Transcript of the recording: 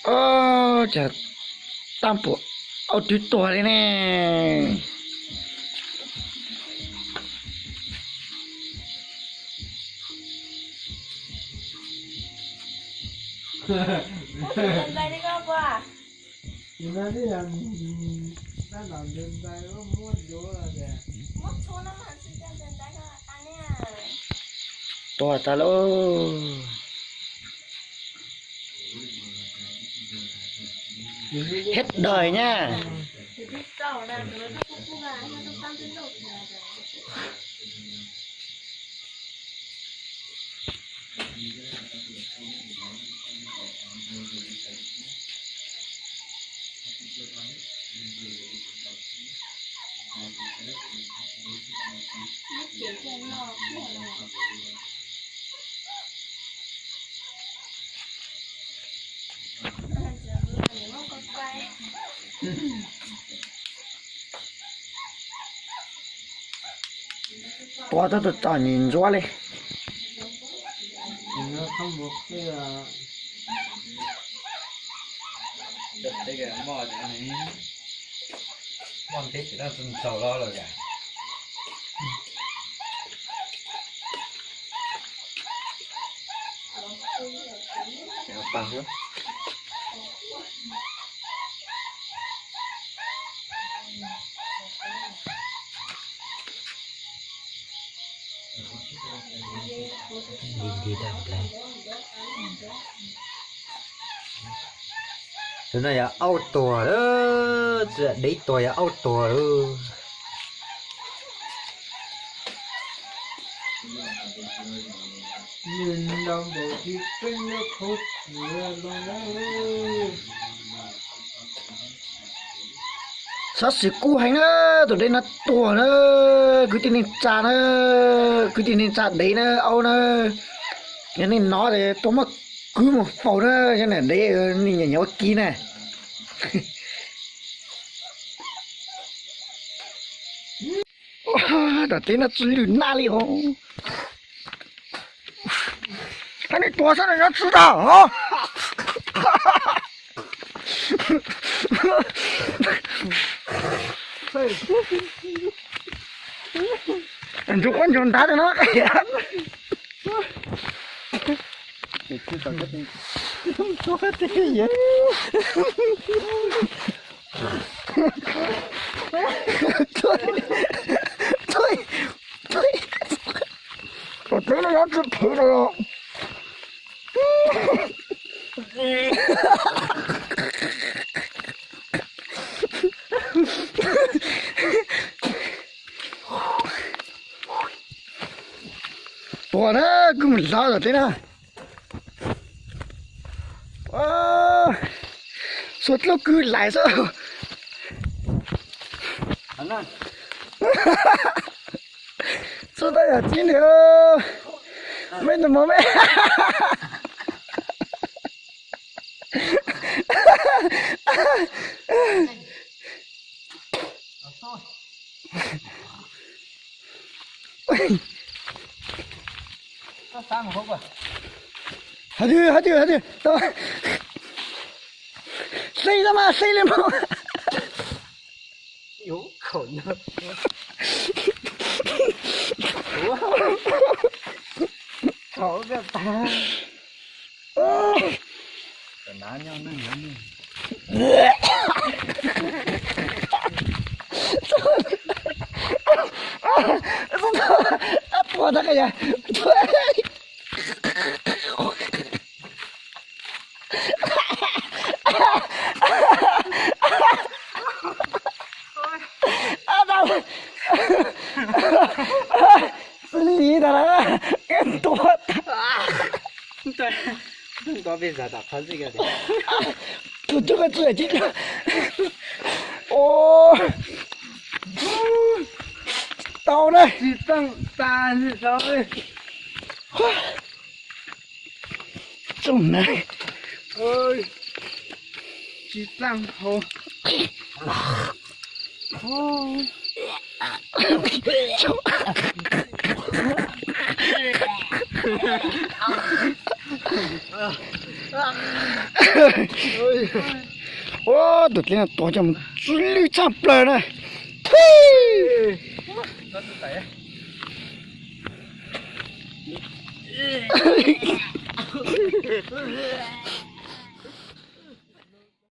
Oj, cas tab pum auj twb tuag li ne. Tuag tag lauj. Hết đời nha. Tua tau tus tom ntsuab li. Tus no yog auj tuag lawm, tsis dev tuag yog auj tuag lawm. Xov xwm kub heev na, tus dev no tuag na, kwv tij neej tsa na, kwv tij neej tsa dev na, auj na, yog nej hnov ces tuaj muab kwv mus faus na, yog nej dev nej nyiam nyiam ua kiv na. Tom teb no tsis lwm naj li os. Hab nej tuag xwb no nyob tsis tau. Ntsuag quab ntsuag nrad no. Tom teb no nyob tsis phem no. Tuag na, kwv mus lov tom teb na. Xuas dluab kwv lais xwb. Xub tab yog tib nws, meb nws mos meb. Hais twg, hais twg, hais twg, tau. Xib tau mas, xib li mas. Tuag tag ya. Xws li tas lawm, tuag tag. Tus twg tsis tau na. Tsoom na. Tsis txaj hau. Ua, tus dleb no tuag coj mus txwj lwj tshaj plaws na. Thib.